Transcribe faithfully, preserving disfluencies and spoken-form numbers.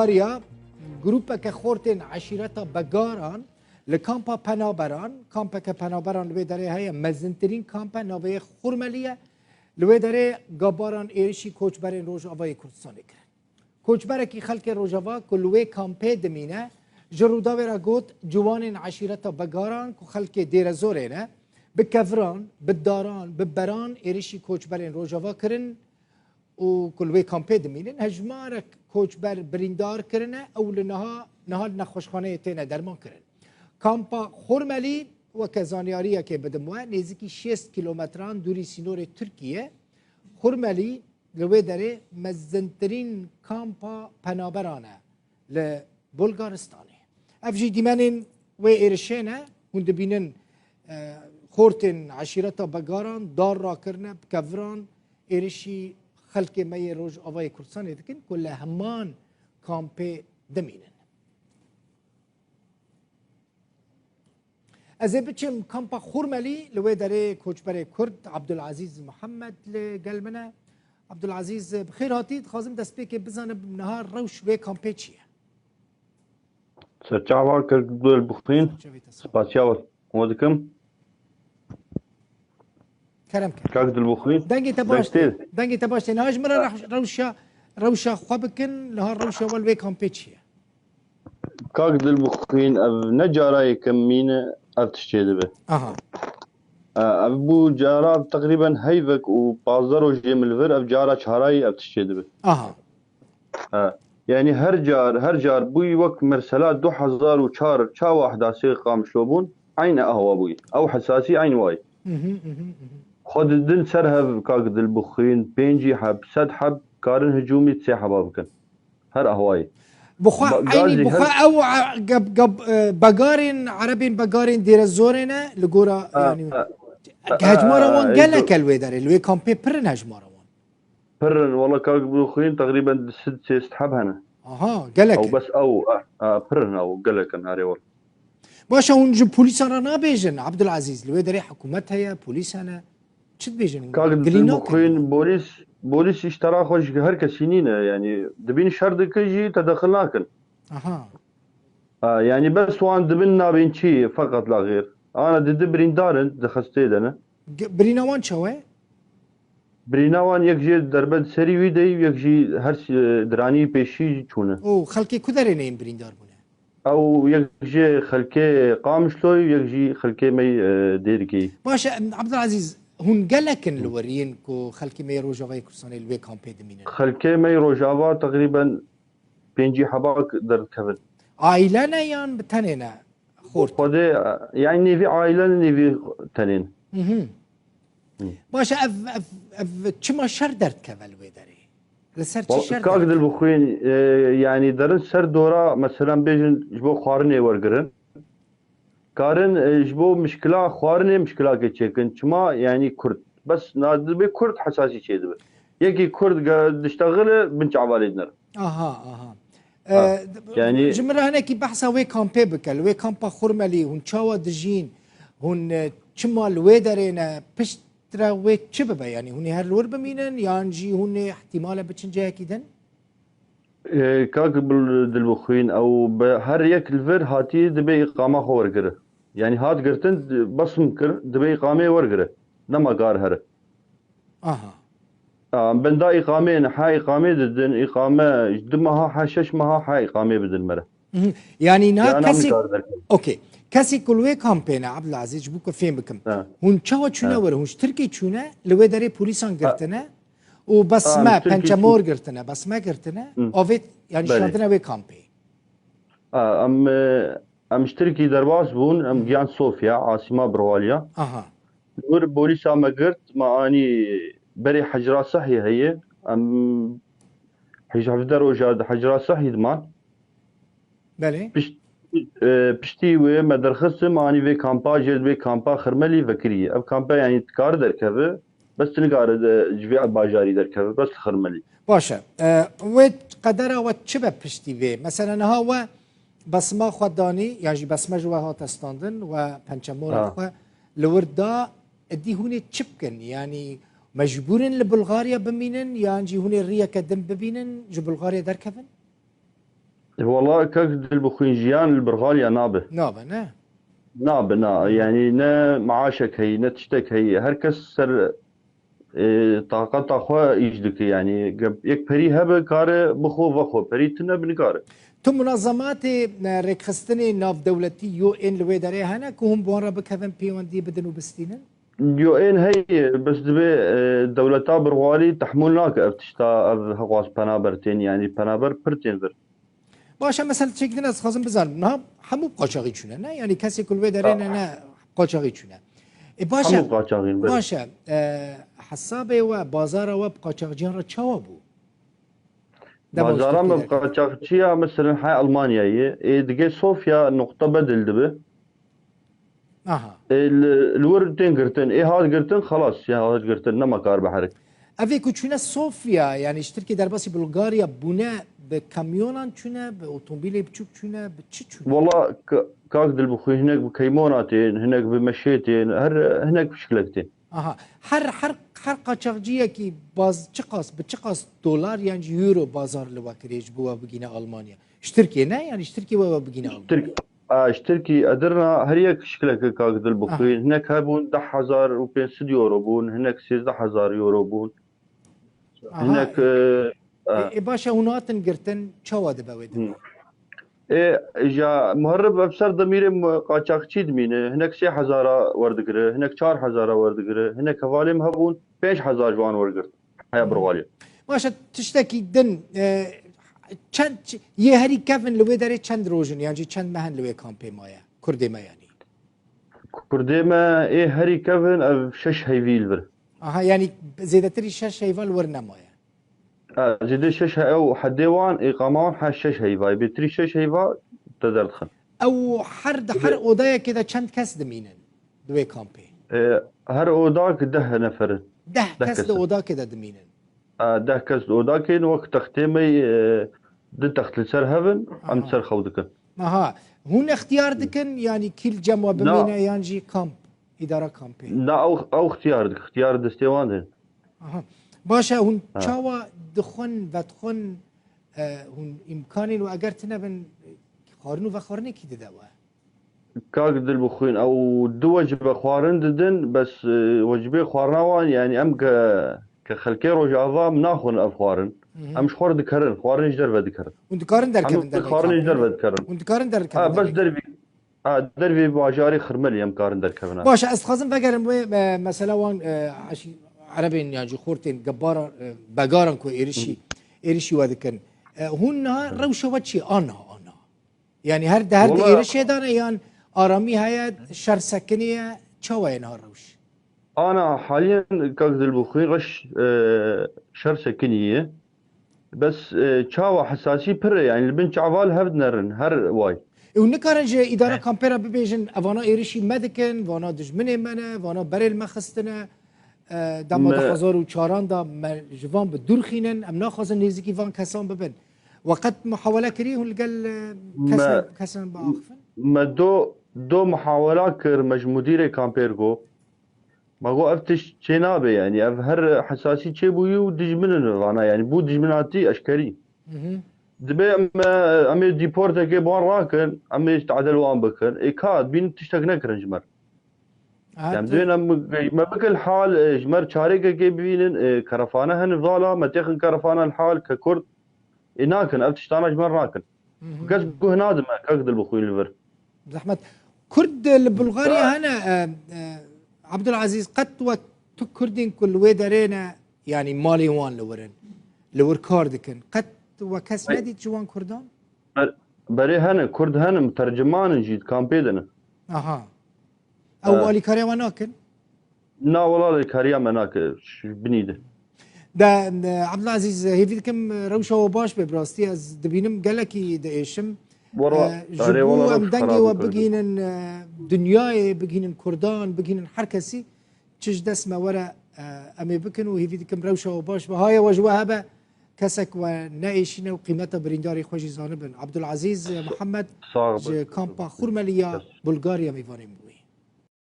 Arya, grûpeke xortên eşîreta Begaran li kampa penaberan, kampeke penaberan li wê derê heye, mezintirîn kamp e, navê yê Xurmelî ye. Li wê derê gabaran êrişî koçberên Rojavayê Kurdistanê kirin. Koçberekî xelkê Rojava ku li wê kampê dimîne, ji Rûdawê re got, ciwanên eşîreta Begaran ku xelkê Dêrezorê ne, bi keviran, bi daran, bi beran êrişî koçberên Rojava kirin û ku li wê kampê dimînin, hejmarek koçber birîndar kirine, ew li niha, niha li nexweşxaneyê têne derman kirin. Kampa Xurmelî, weke zanyariyekê bidim we, nêzîkî şêst kîlometran dûrî sînorê Tirkiyê. Xurmelî li wê derê mezintirîn kampa penaberan e li Bulgaristanê. Ev jî dîmenên wê êrişê ne. Hûn dibînin, e, xortên eşîreta Begaran dar rakirine, bi keviran êrişî xelkê me yê Rojavayê Kurdistanê dikin ku li heman kampê dimînin. Ez ê biçim kampa Xurmelî, li wê derê koçberê Kurd Abdulazîz Muhammed li gel min e. Abdulazîz, bi xêr hatî. Dixwazim destpêkê bizanim niha rewş wê kampê çi ye? Serçava kir Dilbixwîn. Çavê te sağ. Spasiya we dikim. Kerem kir. Kak Dilbixwîn. Dengê te baş tê. Dengê te baş tê. Niha ji min re rewşa, rewşa xwe bikin, niha rewşa we li wê kampê çi ye? Kak Dilbixwîn, ev ne cara yekem mîne ev tişt çêdibe. Aha. E, ev bû cara teqrîben heyvek û pazdeh rojê min li vir ev cara çarayî ev tişt çêdibe. Aha. E, yanî her car, her car bûyî wek mesela du hezar û çar çawa ehdasê Qamişlo bûn, eynî ahwa bûyî. Ew hesasî eynî wayî. Mhm, mhm, mhm. Xwe didin ser hev, kak Dilbixwîn, pêncî heb, sed heb, karin hicûmî sê heba bikin. Her ahwayî. Bi xwe Ba-, eynî gazî bi xwe her ew, e, gab-, gab-, e, begarên, erebên begarên Dêrezorê ne, li gora, A, yanî, a, a, hejmara wan a, gelek e li wê derê, li wê kampê pir in hejmara wan. Pir in, wela kak Dilbixwîn teqrîben du sed sê sed heb hene. Aha, gelek e. Ew bes ew, a, a, pir in ew, gelek in, erê wela. Baş e, hûn ji polîsan re nabêjin, Abdulazîz, li wê derê hikûmet heye, polîs hene. Çi dibêjin? Kak Dilbixwîn, polîs, polîs îştera xwe ji her kesî nîne, yanî dibîn şer dike jî tedexil nakin. Aha. Ha, yanî bes wan dibin nabên çi, feqet la xêr. Ana di di birîndar in, di xestê de ne. Ge-, birîna wan çawa ye? Birîna wan yek jê derbed serî wî de, yek jî her s-, diranî pêşî çûne. Û xelkê ku derê ne yên birîndar bûne? Ew yek ji xelkê Qamişloyê, yek jî xelkê me yê, e, Dêrikê. Baş e, Abdulazîz, hûn gelek in li wir yên ku xelkê me yê Rojavayê Kurdistanê li wê kampê dimînin? Xelkê me yê Rojava teqrîben pêncî hebak derdikevin. Aîle ne yan bi tenê ne? Xort. Xwedê, e, yani nêvî aîle ne, nêvî tenê ne. Mhm. Hı. Baş e, ev, ev, ev çima şer derdikeve li wê derê? Li ser çi şer derdikeve? Kak Dilbixwîn, e, yani derin ser dora, mesela bêjin ji bo xwarinê wergirin. Karin, e, ji bo mişkila xwarinê mişkilakê çêkin. Çima? Yani Kurd. Bes na dibe Kurd hesasî çêdibe. Yekî Kurd ge-, diştexile bin çavalê dinir. Aha, aha. Ha, e, d-, yani ji min re hinekî behsa wê kampê bike. Li wê kampa Xurmelî hûn çawa dijîn? Hûn, e, çima li wê derê ne? Piştre wê çi bibe? Yani hûn ê her li wir bimînin yan jî hûn ê ihtimale biçin cihekî din? E, kak Bil-, Dilbixwîn, ew bi her yek li vir hatî dibe îqama xwe wergire. Yani hat girtin, basm kir, dibe îqameyê wergire. Nema kar here. Aha. A, benda îqameyê ne, ha îqamê didin, îqame ji du meha, ha şeş meha, ha îqamê bidin me re. Mhm. Yani na Ya, na kesî, min kar derkevin. Okey. Kesî ku li wê kampê ne, Abdulaziz, ji bo ku fêm bikim. Ha. Hûn çawa çûne Ha. were? Hûn ji Tirkiyê çûne, li wê derê polîsan Ha. girtine û Ha, basme, em Tirkiyê pençemor çû- girtine, basme girtine, Hı. avêt, yani Belê. şandine wê kampê. Ha, em, e, em ji Tirkiyê derbas bûn, em Hı. giyan Sofya, asîma Birwaliya. Aha. Li wir polîsa me girt, me anî berê Hecra Sehî heye. Em hej-, hevdeh roja di Hecra Sehî diman. Belê. Pişt-, e, piştî wê me derxistin, me anî vê kampa, jê vê kampa Xirmelî vekirî. Ev kampa, yanî, dikare derkeve, bes tu nikare de, ji vê bajarî derkeve, bes li Xirmelî. Baş e. E, wê qedera we çi be piştî vê? Mesela niha we basma xwe danî, yan jî basma ji we hate standin, we pençemora Ha. xwe li wir da, êdî hûn ê çi bikin? Yanî mecbûr in li Bulgarya bimînin, yan jî hûn ê riyeke din bibînin, ji Bulgarya derkevin? Wala kak Dilbixwîn, jiyan li Birxaliya nabe. Nabe, ne? Nabe, na. Hı. Yani ne maaşek heyî, ne tiştek heyî. Her kes ser, e, taqeta xwe îş dike. Yani ge-, yek perî hebe kare bixwe vexwe. Perî tune bi nikare. Tu munazematê, e, rêkxistinê navdewletî yo ên li wê derê hene ku hûn bi wan re bikevin pêwendiyê bidin û bistînin? Yo ên heye, bes divê, e, dewleta Birxalî tehmûl nake ev tişta, ev heqwas penaber tên, yani penaber pir tên vir. Baş e, mesela çêk din ez dixwazim bizanim, niha hemû bi qaçaxî çûne, ne? Yani kesê ku li wê derê ne, ne qaçaxî çûne. E, baş e, Hemû qaçaxîn, belê. Baş e, e, hesabê we, bazara we bi qaçaxciyan re çawa bû? Dema Bazara me bi qaçaxçiya, mesela, hay Almanyayê, ê digê Sofya nuqta bedil dibe. Aha. Ê, li, li wir tên girtin. Ê hat girtin, xelas, ya hat girtin, nema kar biherik. Evê ku çûne Sofya, yani ji Tirkiye derbasî Bulgarya bûne, bi kamyonan çûne, bi otomobîlê biçûk çûne, bi çi çûne? Wala ka-, kak Dilbixwîn, hinek bi keymona tên, hinek bi meşê tên, her hinek bi şiklek tên. Aha. Her, her, her qaçaxciyekî baz-, çiqas, bi çiqas dolar yan jî euro bazar li we kirê ji bo we bigîne Almanya? Ji Tirkiye ne, yani ji Tirkiye we, we bigîne Almanya? Tirk-, a, ji Tirkî Edirna her yek şikleke kak Dilbixwîn. Aha. Hinek hebûn deh hezar û pênc sed euro bûn, hinek sêzdeh hezar euro bûn. Aha. Hinek, e, e, e, e, baş e, hûn hatin girtin, çawa dibe wê dema? Hı. Ê, ja muherib ev ser demîrê me qaçaxçî dimîne. Hinek sê hezara werdigire, hinek çar hezara werdigire, hinek hevalê me hebûn pênc hezar ji wan wergirt. Heya Hı. Birxaliya. Baş e, tiştekî din, e, çend, yê herî kevin li wê derê çend roj in, yan jî çend meh in li wê kampê maye? Kurdê me yanî. Kurdê me ê herî kevin ev şeş heyvî li vir. Aha, yanî zêdetirî şeş heyva li wir nemaye. E, zêde şeş he-, ew hedê wan, îqama wan he şeş heyva ye. Bêtirî şeş heyva te derdixin. Ew her di her Zêde- odayekê de çend kes dimînin di wê kampê? E, her odak deh nefer in. Deh Deh kes kes di in. Odakê de dimînin. E, deh kes di odakê in, wek textê me, e, du text li ser hev in, em Aha. ser xew dikin. Aha. Hûn extiyar dikin, yanî kî li cem we Na. Bimîne yan jî kamp, îdara kampê? Na, ew, ew xtiyar dik, xtiyar destê wan de. Aha. Baş e, hûn Ha. çawa dixwin, vedixwin, e, hûn îmkanên we eger tune bin, xwarin û vexwarinê kî dide we? Kak Dilbixwîn, ew du wecibe xwarin didin, bes, e, wecibê xwarina wan, yani em ke, ke xelkê Rojava em naxwin ev xwarin. Hı hı. Em ji xwe re dikerin, xwarin ji derve dikerin. Hûn dikarin derkevin Em dervê xwarin ji kampê? Derve dikerin. Hûn dikarin derkevin Ha, bes dervê dervî, ha, dervî bajarê Xirmelî em karin derkevin. Baş e, ez dixwazim vegerim wê, e, mesela wan, e, eşî-, erebên yan jî xortên gebara, e, begaran ku êrişî, Hı. êrişî we dikin. E, hûn niha Hı. rewşa we çi ye? Ana, ana. Yani her, her di Wala êrişê de ne yan aramî heye, şer sekiniye, çawa ye niha rewş? Ana haliyen kak Dilbixwîn reş, e, şer sekiniye. Bes, e, çawa hesasî pir e, yani li bin çava li hev dinerin, her way. Û nikarin ji îdara Eh. kampê re bibêjin, evana êrişî me dikin, vana dijminê me ne, vana berê li me xistine. E, dema Me- du hezar û çaran de me ji van bi dûr xînin, em naxwazin nêzîkî van kesan bibin. We qet muhawele kirî hûn li gel, e, Me- kesan, kesan biaxifin? Me do, do muhawela kir, me ji mudîrê kampêr got. Me got, ev tişt çê nabe, yani ev her hesasî çêbûyî û dijmin in vana, yani bû dijminatî eşkerî. Hı hı. Dibe em, em ê dîportekê bi wan rakin, em ê tadel wan bikin. Ê ka, dibînin tiştek nekirin ji me re. Ha, Yani tu- dibên em, me bikin hal, e, ji me re çarekekê bibînin, e, kerefane hene vala, me têxin kerefane li hal, ke Kurd, ê nakin, ev tiştana ji me re nakin. Hı hı. Kes guh nadime, kak Dilbixwîn li vir. Zehmet. Kurd li Bulgarya Ha. hene, e, e, Abdulazîz, qet we tu Kurdên ku li wê derê ne, yanî malê wan li wir in, li wir kar dikin. Qet we kes Ay. nedît ji wan Kurdan? Ber-, berê hene, Kurd hene, terciman in jî, di kampê de ne. Aha. Ew Ha. alîkariya we nakin? Na, wela alîkariya me nake, ji binî de. De, e, Abdulazîz, hêvî dikim rewşa we baş be, bi rastî ez dibînim gelekî diêşim. Wala, E, ji erê, bo wala em rewş dengê xerab we in. Bigihînin, e, dinyayê, bigihînin Kurdan, bigihînin her kesî, çi ji dest me were, e, em ê bikin û hêvî dikim rewşa we baş be. Haya we ji we hebe, kesek we neêşîne û qîmeta birîndarê xwe jî zanibin. Abdulazîz, e, Mihemed Sax be. ji kampa Xurmelî ya Bulgarya mêvanê min bû.